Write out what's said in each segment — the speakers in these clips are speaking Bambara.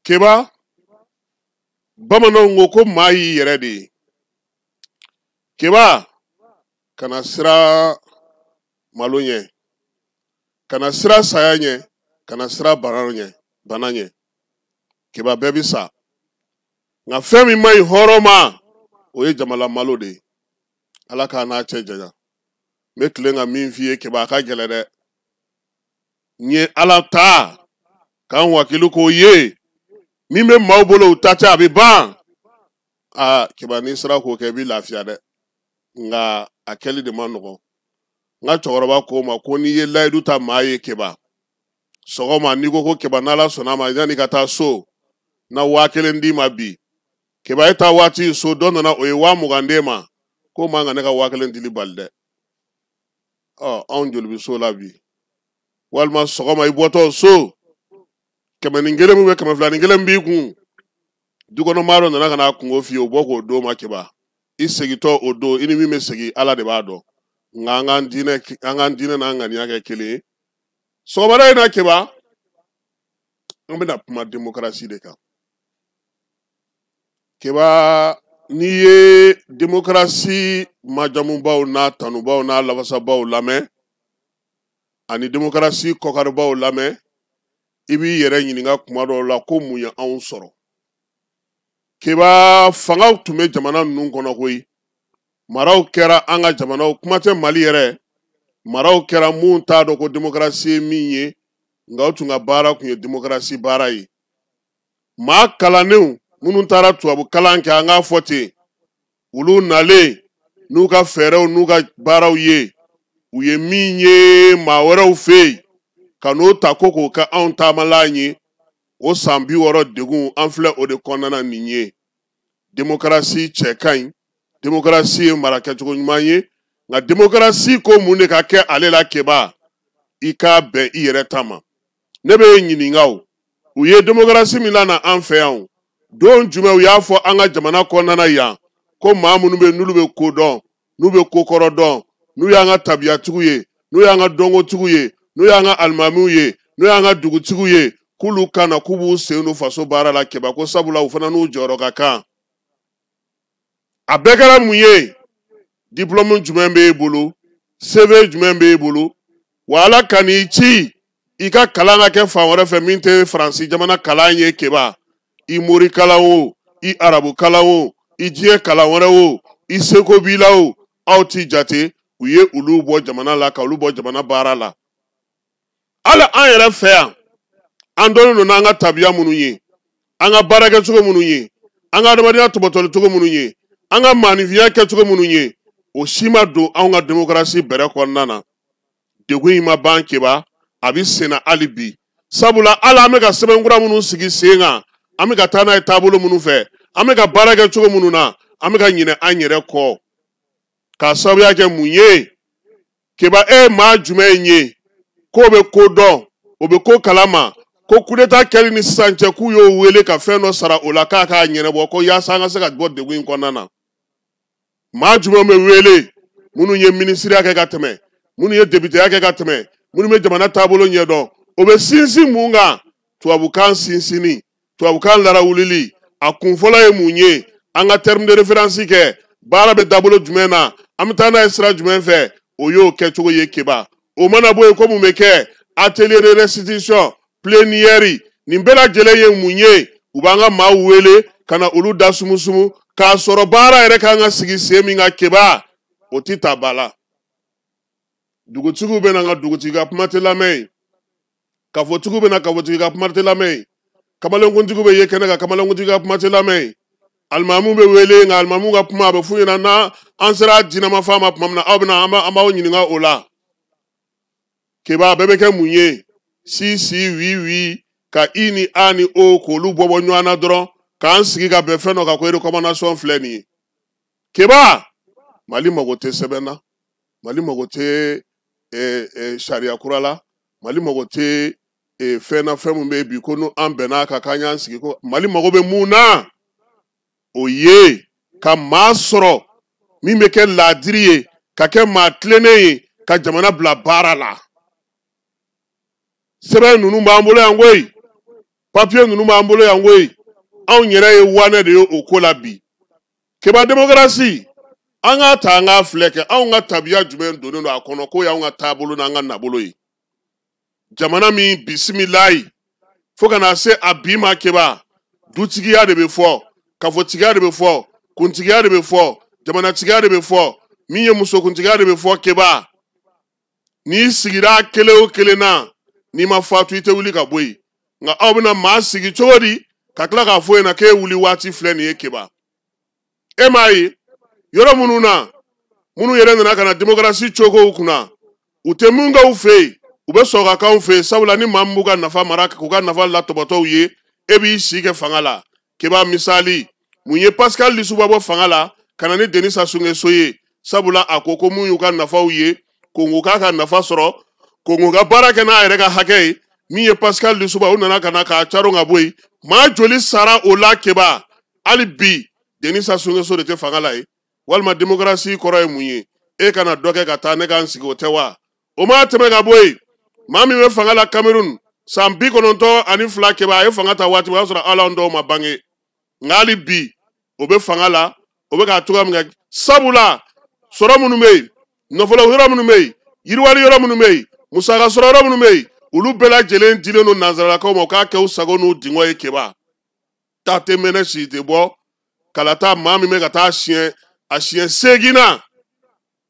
Keba, bamananw ko ko maa y'i yɛrɛ de ye. Keba, kana siran malo ɲɛ, kana siran saya ɲɛ, kana siran bana ɲɛ, bana ɲɛ. Keba, bɛɛ bi sa, nka fɛn min man ɲi hɔrɔn ma, o ye jamana malo de ye. Ala k'a n'a cɛ janya. N bɛ tilen ka min f'i ye Keba, a ka gɛlɛn dɛ. N ye Ala ta k'an wakilu k'o ye, min bɛ maaw bolo u ta tɛ, a bɛ ban. Aa Keba, n'i sera k'o kɛ, i bɛ lafiya dɛ, nka a kɛli de man nɔgɔn. N ka cɛkɔrɔba ko n ma ko n'i ye layidu ta maa ye Keba, sɔgɔma n'i ko ko Keba, n'Ala sɔnna a ma, yanni ka taa so, na 1000 d'i ma bi. Keba, e taa waati so, dɔ nana o ye 20,000 d'e ma, k'o man ka ne ka 1000 dili bali dɛ. Ɔ, anw joli bɛ so la bi? Walima sɔgɔma i bɔtɔ so, 101 min bɛ 201 b'i kun, dukɔnɔmaa dɔ nana ka n'a kungo f'i ye, o bɔ k'o d'o ma. Keba, i segintɔ o don, i ni min bɛ segin, Ala de b'a dɔn. Nka an k'an diinɛ n'an ŋaniya kɛ kelen ye. Sɔgɔmada in na Keba, an bɛna kuma demokarasi de kan. Keba, n'i ye demokarasi majamubaw n'a tanubaw n'a lafasabaw lamɛn, ani demokarasi kɔkaribaw lamɛn, i b'i yɛrɛ ɲininka kuma dɔw la ko mun ye anw sɔrɔ. Keba, fangaw tun bɛ jamana ninnu kɔnɔ koyi, maraw kɛra an ka jamanaw, kuma tɛ Mali yɛrɛ, maraw kɛra mun t'a dɔn ko demokarasi ye min ye, nka u tun ka baara tun ye demokarasi baara ye. Maa kalannenw minnu taara tubabu kalan kɛ, an k'a fɔ ten, olu nalen n'u ka fɛɛrɛw n'u ka baaraw ye, u ye min ye maa wɛrɛw fɛ yen, ka n'o ta ko k'o kɛ anw taamalan ye. O san 60 degun, an filɛ o de kɔnɔna na nin ye. Demokarasi cɛ ka ɲi, demokarasi ye mara kɛcogo ɲuman ye, nka demokarasi ko mun de ka kɛ ale la Keba, i k'a bɛn i yɛrɛ ta ma. Ne bɛ ɲininka o, u ye demokarasi min lana an fɛ yan o, don jumɛn u y'a fɔ an ka jamana kɔnɔna na yan ko maa minnu bɛ n'olu bɛ ko dɔn, n'u bɛ ko kɔrɔ dɔn, n'u y'an ka tabiyatigiw ye, n'u y'an ka dɔnkotigiw ye, n'u y'an ka alimamiw ye, n'u y'an ka dugutigiw ye, k'olu ka na k'u b'u sen don faso baara la Keba, ko sabula u fana n'u jɔyɔrɔ ka kan. A bɛɛ kɛra mun ye? Diplôme jumɛn b'e bolo? CV jumɛn b'e bolo? Wa Ala ka n'i ci i ka kalan ka kɛ fan wɛrɛ fɛ min tɛ Faransi jamana kalan ye Keba, i mori kalan o, i arabu kalan o, i diɲɛ kalan wɛrɛ o, i seko b'i la o, aw ti jate. U ye olu bɔ jamana la, ka olu bɔ jamana baara la. Hali an yɛrɛ fɛ yan, an dɔnnen don n'an ka tabiya minnu ye, an ka baarakɛcogo minnu ye, an ka adamadenya tɔbɔtɔli minnu ye, an ka maaninfinya kɛcogo minnu ye, o si ma don anw ka demokarasi bɛrɛ kɔnɔna na. Degun in ma ban Keba, a bɛ senna hali bi. Sabula hali an bɛ ka sɛbɛn kura minnu sigi sen kan, an bɛ ka taa n'a ye taabolo minnu fɛ, an bɛ ka baara kɛ cogo minnu na, an bɛ ka ɲinɛ an yɛrɛ kɔ. K'a sababuya kɛ mun ye? Keba, e ye maa jumɛn ye k'o bɛ ko dɔn, o bɛ ko kalama, ko kudeta kɛli ni sisan cɛ k'u y'o wele ka fɛn dɔ sara o la k'a k'a ɲɛnabɔ, ko yaasa an ka se ka bɔ degun in kɔnɔna na? Maa jumɛn bɛ wele minnu ye minisiriya kɛ ka tɛmɛ, minnu ye depiteya kɛ ka tɛmɛ, minnu bɛ jamana taabolo ɲɛdɔn, o bɛ sinsin mun kan? Tubabukan sinsinni, tubabukan larawulili, a kun fɔlɔ ye mun ye? An ka terme de référence kɛ, baara bɛ dabolo jumɛn na, an bɛ taa n'a ye sira jumɛn fɛ, o y'o kɛcogo ye Keba. O mana bɔ yen, ko mun bɛ kɛ? Atelier de restitution, plénière, nin bɛɛ lajɛlen ye mun ye? U b'an ka maaw wele ka na olu da sumusumu, k'a sɔrɔ baara yɛrɛ kan ka sigi sen min kan Keba, o ti ta ba la. Dugutigiw bɛ na, n ka dugutigi ka kuma tɛ lamɛn yen, kafotigiw bɛ na, kafotigi ka kuma tɛ lamɛn yen, kamalenkuntigiw bɛ ye kɛnɛ kan, kamalenkuntigi ka kuma tɛ lamɛn yen, alimamiw bɛ wele, nka alimamiw ka kuma a bɛ f'u ɲɛna n'an an sera jinɛmafan ma tuma min na, aw bɛna an b'aw ɲininka o la. Keba, a bɛɛ bɛ kɛ mun ye? Si si wi wi, ka i ni a ni o k'olu bɔ bɔ ɲɔgɔn na dɔrɔn, k'an sigi ka bɛn fɛn dɔ kan ko recommandation filɛ nin ye. Keba, Mali mago tɛ sɛbɛn na, Mali mago tɛ sariya kura la, Mali mago tɛ fɛn na, fɛn min bɛ bi ko n'an bɛn'a kan k'an y'an sigi ko Mali mago bɛ mun na, o ye ka maa sɔrɔ min bɛ kɛ laadiri ye, ka kɛ maa tilennen ye, ka jamana bila baara la. Sɛbɛn ninnu b'an bolo yan koyi. Papiye ninnu b'an bolo yan koyi, anw yɛrɛ ye wanɛ de ye o ko la bi. Keba, démocratie, an k'a ta an k'a filɛ kɛ, anw ka tabiya jumɛn donnen don a kɔnɔ k'o y'anw ka taabolo n'an ka nabolo ye? Jamana min bisimilayi fo ka na se a bi ma, Keba, dutigiya de bɛ fɔ, kafotigiya de bɛ fɔ, kuntigiya de bɛ fɔ, jamanatigiya de bɛ fɔ, min ye musokuntigiya de bɛ fɔ. Keba, n'i sigira kelen o kelen na, n'i ma fatu, i tɛ wuli ka bɔ yen. Nka aw bɛna maa sigi cogo di ka tila k'a fɔ ɲɛna k'e wuli waati filɛ nin ye? Keba, e m'a ye yɔrɔ minnu na, minnu yɛrɛ nana ka na démocratie cogow kunna, u tɛ mun kɛ u fɛ yen, u bɛ sɔn ka k'anw fɛ yen, sabula ni maa min b'u ka nafa mara k'u ka nafa latɔbɔtɔw ye, e b'i si kɛ fanga la. Keba, misali mun ye Pascal Lissouba bɔ fanga la ka na ni Denis Sassou Nguesso ye? Sabula a ko ko mun y'u ka nafaw ye, Kongo k'a ka nafa sɔrɔ, Kongo ka baara kɛ n'a yɛrɛ ka hakɛ ye. Min ye Pascal Lissouba, u nana ka na k'a caron ka bɔ yen. Maa joli sara o la? Keba, hali bi Denis Sassou Nguesso de tɛ fanga la ye. Walima démocratie kɔrɔ ye mun ye? E kana dɔ kɛ ka taa, ne ka n sigi, o tɛ wa? O ma tɛmɛ ka bɔ yen, maa min bɛ fanga la Cameroun san 92, Keba, a ye fanga ta waati o y'a sɔrɔ hali anw dɔw ma bange, nka hali bi o bɛ fanga la, o bɛ k'a cogoya min kɛ, sabula sɔrɔ minnu bɛ yen, nafolo yɔrɔ minnu bɛ yen, yiriwali yɔrɔ minnu bɛ yen, musaka sɔrɔ yɔrɔ minnu bɛ yen, olu bɛɛ lajɛlen dilen don nanzaralakaw ma, u k'a kɛ u sago n'u dingɔ ye. Keba, ta tɛ mɛnɛ, si tɛ bɔ kalata. Maa min bɛ ka taa siɲɛ a siɲɛ seeginna,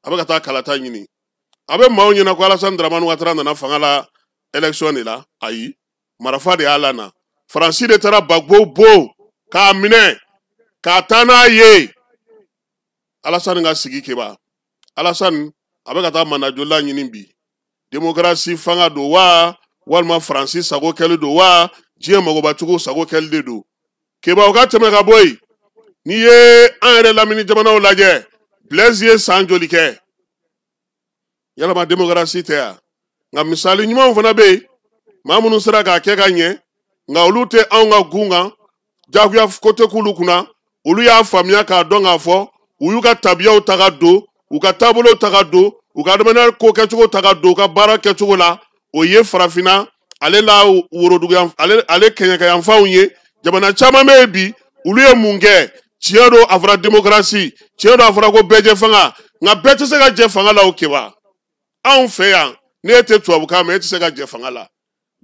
a bɛ ka taa kalata ɲini, a bɛ maaw ɲɛna ko Alassane Dramane Ouattara nana fanga la élection de la. Ayi, marafa de y'a lana. Faransi de taara Gbagbo bon k'a minɛ k'a taa n'a ye Alassane ka sigi. Keba, Alassane a bɛ ka taa manajolila ɲini bi. Démocratie fanga don wa, walima Faransi sago kɛli don wa, diɲɛ magobatigiw sago kɛli de don? Keba, o ka tɛmɛ ka bɔ yen, n'i ye an yɛrɛ lamini jamanaw lajɛ, Blaise ye san joli kɛ? Yalama démocratie tɛ yan? Nka misali ɲumanw fana bɛ yen, maa minnu sera k'a kɛ ka ɲɛ, nka olu tɛ anw ka gun kan, jagoya ko tɛ k'olu kunna. Olu y'a faamuya k'a dɔn k'a fɔ u y'u ka tabiyaw ta ka don, u ka taabolow ta ka don, u ka adamadenya ko kɛcogo ta ka don u ka baara kɛcogo la. O ye farafinna ale la worodugu ale kɛɲɛkayanfanw ye. Jamana caman bɛ yen bi, olu ye mun kɛ? Tiɲɛ don, a fɔra démocratie, tiɲɛ don, a fɔra ko bɛɛ jɛ fanga, nka bɛɛ tɛ se ka jɛ fanga la. O Keba, anw fɛ yan, n'e tɛ tubabukan mɛn, e tɛ se ka jɛ fanga la,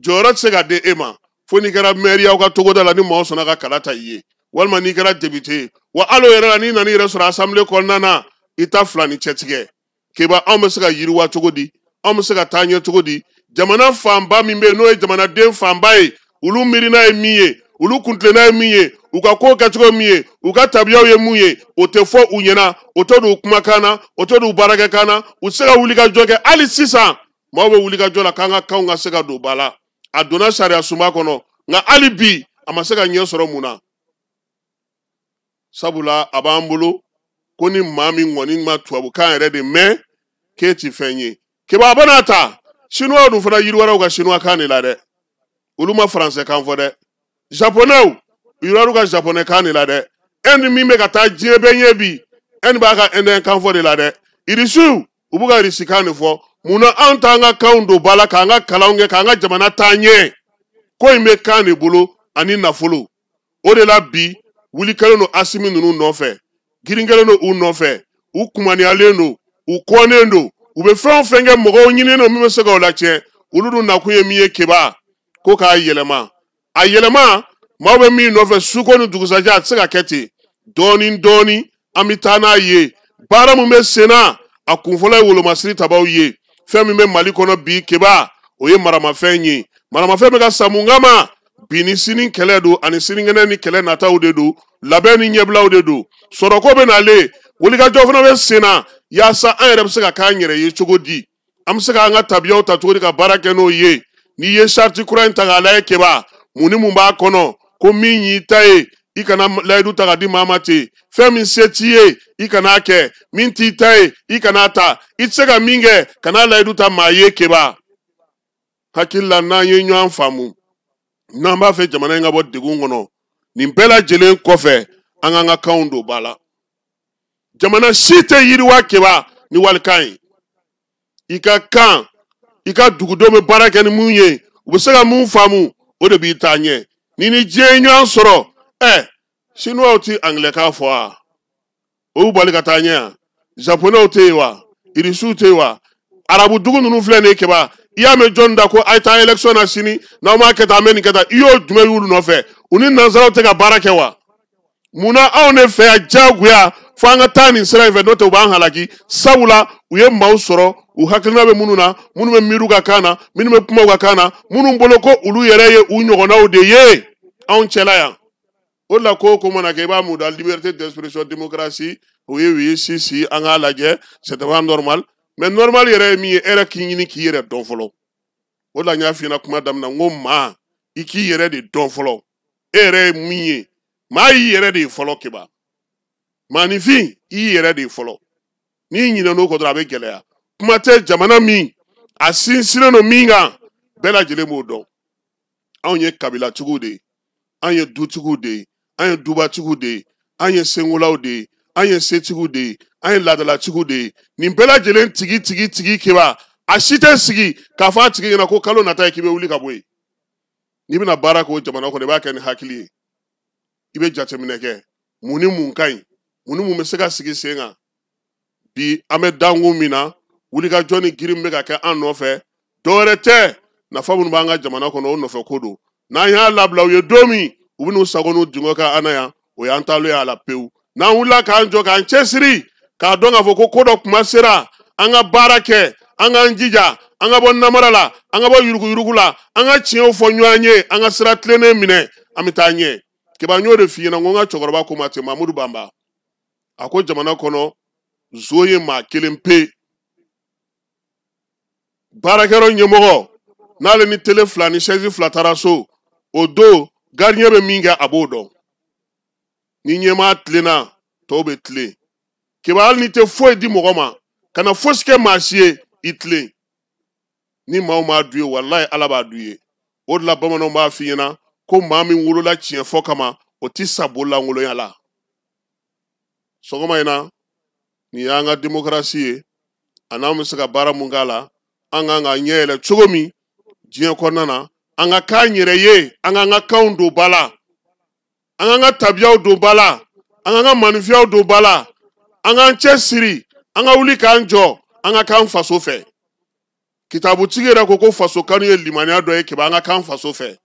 jɔyɔrɔ tɛ se ka di e ma fo n'i kɛra maire y'aw ka togoda la, ni maaw sɔnna ka kala ta i ye, walima n'i kɛra député ye. Wa hali o yɛrɛ la, n'i nana i yɛrɛ sɔrɔ assemblée kɔnɔna na, i ta fila ni cɛtigɛ. Keba, anw bɛ se ka yiriwa cogo di? Anw bɛ se ka taa ɲɛ cogo di? Jamana fanba min bɛ yen, n'o ye jamanaden fanba ye, olu miirina ye min ye, olu kuntilenna ye min ye, u ka ko kɛcogo min ye, u ka tabiyaw ye mun ye, o tɛ fɔ u ɲɛna, o tɛ don u kumakan na, o tɛ don u baarakɛkan na. U tɛ se ka wuli ka jɔ kɛ. Hali sisan maaw bɛ wuli ka jɔ la k'an ka kanw ka se ka don ba la. A donna sariya sunba kɔnɔ, nka hali bi a ma se ka ɲɛ sɔrɔ. Mun na? Sabula a b'an bolo ko ni maa min kɔni ma tubabukan yɛrɛ de mɛn, k'e ti fɛn ye. Keba, a bɛna ta sinuwaw dun fana yiriwaraw ka sinuwakan de la dɛ, olu ma faransɛ kan fɔ dɛ. Japonɛw yiriwar'u ka japonɛ kan de la dɛ. Inde min bɛ ka taa diɲɛ bɛɛ ɲɛ bi, Inde b'a ka indien kan fɔ de la dɛ. Irisiw, u b'u ka irisi kan de fɔ. Mun na anw t'an ka kanw don ba la k'an ka kalanw kɛ, k'an ka jamana taa ɲɛ? Ko in bɛ kan de bolo ani nafolo. O de la bi wuli kɛlen don Asimi ninnu nɔfɛ, girin kɛlen don u nɔfɛ, u kumaniyalen don, u kɔnnen don, u bɛ fɛn o fɛn kɛ, mɔgɔw ɲininen don min bɛ se k'o latiɲɛ. Olu dun nakun ye min ye, Keba, ko k'a yɛlɛma, a yɛlɛma. Maaw bɛ min nɔfɛ suko ni dugusajɛ, a tɛ se ka kɛ ten. Dɔɔni dɔɔni an bɛ taa n'a ye. Baara min bɛ sen na, a kunfɔlɔ ye wolomasiri tabaw ye. Fɛn min bɛ Mali kɔnɔ bi, Keba, o ye maramafɛn ye. Maramafɛn bɛ ka san mun kama bi? Ni sini kɛlɛ don, ani sinikɛnɛ ni kɛlɛ nataw de don, labɛn ni ɲɛbilaw de don. Sɔrɔko bɛ nalen, wulikajɔ fana bɛ sen na, yaasa an yɛrɛ bɛ se ka k'an yɛrɛ ye cogo di, an bɛ se k'an ka tabiyaw ta cogo di ka baara kɛ n'o ye. N'i ye sariti kura in ta k'a lajɛ, Keba, mun ni mun b'a kɔnɔ? Ko min y'i ta ye, i kana layidu ta ka di maa ma ten. Fɛn min se t'i ye, i kan'a kɛ. Min t'i ta ye, i kan'a ta. I tɛ se ka min kɛ, kan'a layidu ta maa ye. Keba, hakili la, n'an ye ɲɔgɔn faamu, n'an b'a fɛ jamana in ka bɔ degun kɔnɔ, nin bɛɛ lajɛlen kɔfɛ, an k'an ka kanw don ba la. Jamana si tɛ yiriwa, Keba, ni walikan ye. I ka kan, i ka dugudenw bɛ baara kɛ ni mun ye, u bɛ se ka mun faamu, o de b'i taa ɲɛ. Ni ni diɲɛ ye ɲɔgɔn sɔrɔ, Chinois ti anglais-kan fɔ wa? O y'u bali ka taa ɲɛ yan. Japonais tɛ yen wa? Irisiw tɛ yen wa? Arabu dugu ninnu filɛ nin ye Keba. I y'a mɛn jɔn da ko a ye taa élection na sini, n'aw m'a kɛ tan, an bɛ nin kɛ tan. I y'o jumɛn y'olu nɔfɛ? U ni nanzaraw tɛ ka baara kɛ wa? Munna anw de fɛ yan diyagoya fo an ka taa nin sira in fɛ, n'o tɛ u b'an halaki. Sabula u ye maaw sɔrɔ, u hakilina bɛ minnu na, minnu bɛ miiri u ka kan na, minnu bɛ kuma u ka kan na, minnu bolo ko olu yɛrɛ ye u ɲɔgɔnnaw de ye anw cɛla yan. O de la ko o ko mana kɛ, i b'a mun da liberté d'expression, démocratie, o ye oui, si si, an k'a lajɛ, c'est pas normal. Mais normal yɛrɛ ye min ye, e yɛrɛ k'i ɲini k'i yɛrɛ dɔn fɔlɔ. O de la n y'a f'i ɲɛna kuma daminɛ, n ko maa, i k'i yɛrɛ de dɔn fɔlɔ. E yɛrɛ ye min ye, maa y'i yɛrɛ de ye fɔlɔ Keba. Maaninfin, i y'i yɛrɛ de ye fɔlɔ. N'i ɲinɛn'o kɔ dɔrɔn, a bɛ gɛlɛya. Kuma tɛ jamana min, a sinsinnen don min kan, bɛɛ lajɛlen b'o dɔn. Anw ye kabilatigiw de ye, an ye dutigiw de ye, an ye dubatigiw de ye, an ye sengolaw de ye, an ye setigiw de ye, an ye laadalatigiw de ye. Nin bɛɛ lajɛlen tigi tigi tigi Keba, a si tɛ sigi k'a fɔ a tigi ɲɛna ko kalo nata ye k'i bɛ wuli ka bɔ yen. N'i bɛna baara k'o jamana kɔnɔ, i b'a kɛ ni hakili ye. I bɛ jateminɛ kɛ, mun ni mun ka ɲi, mun ni mun bɛ se ka sigi sen kan. Bi an bɛ dankun min na, wulikajɔ ni girin bɛ ka kɛ an nɔfɛ, dɔwɛrɛ tɛ, nafa minnu b'an ka jamana kɔnɔ, o nɔfɛ ko don. N'an y'a labila u ye don min, u bɛn'u sago n'u dungɔ kɛ an na yan, o y'an taalen ye a la pewu. N'an wulila k'an jɔ k'an cɛsiri, k'a dɔn k'a fɔ ko ko dɔ kuma sera, an ka baara kɛ, an k'an jija, an ka bɔ namara la, an ka bɔ yuruguyurugu la, an ka tiɲɛw fɔ ɲɔgɔn ye, an ka sira tilennen minɛ, an bɛ taa ɲɛ. Keba, n y'o de f'i ɲɛna, n ko n ka cɛkɔrɔba ko ma ten, Mamudu Banba. A ko jamana kɔnɔ, zon ye maa kelen pe. Baarakɛyɔrɔ ɲɛmɔgɔ, n'ale ni tele 2 ni sɛzi 2 taara so, o don gardien bɛ min kɛ, a b'o dɔn. Ni ɲɛmaa tilenna, tɔw bɛ tilen. Keba, hali n'i tɛ foyi di mɔgɔ ma, kana fosi kɛ maa si ye, i tilen. Ni maaw m'a du ye, walayi Ala b'a du ye. O de la bamananw b'a f'i ɲɛna ko maa min wolola tiɲɛ fɔ kama, o ti sa bololankolon la. Sɔgɔma in na, nin y'an ka démocratie ye, a n'an bɛ se ka baara mun k'a la, an kan ka ɲɛ yɛlɛ cogo min diɲɛ kɔnɔna na, an ka k'an yɛrɛ ye, an k'an ka kanw don ba la, an k'an ka tabiyaw don ba la, an k'an ka maninfiyaw don ba la, an k'an cɛ siri, an ka wuli k'an jɔ, an ka k'an faso fɛ. Kitabutigi yɛrɛ ko ko faso kanu ye limaniya dɔ ye, Keba, an ka k'an faso fɛ.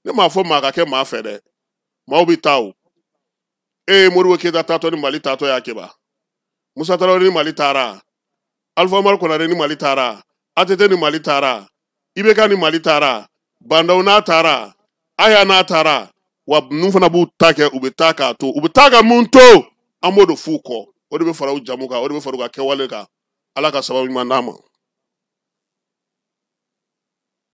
Ne m'a fɔ maa ka kɛ maa fɛ dɛ, maaw bɛ taa o. E ye Modibo Keyita taatɔ ni Mali taatɔ y'a Keba, Musa Tarawele ni Mali taara, Alpha Umaru Konare ni Mali taara, ATT ni Mali taara, IBK ni Mali taara, Bandaw n'a taara, Aya n'a taara, wa ninnu fana b'u ta kɛ, u bɛ taa k'a to, u bɛ taa ka mun to, an b'o de f'u kɔ. O de bɛ fara u jamu kan, o de bɛ fara u ka kɛwale kan. Ala ka sababu ɲuman d'an ma.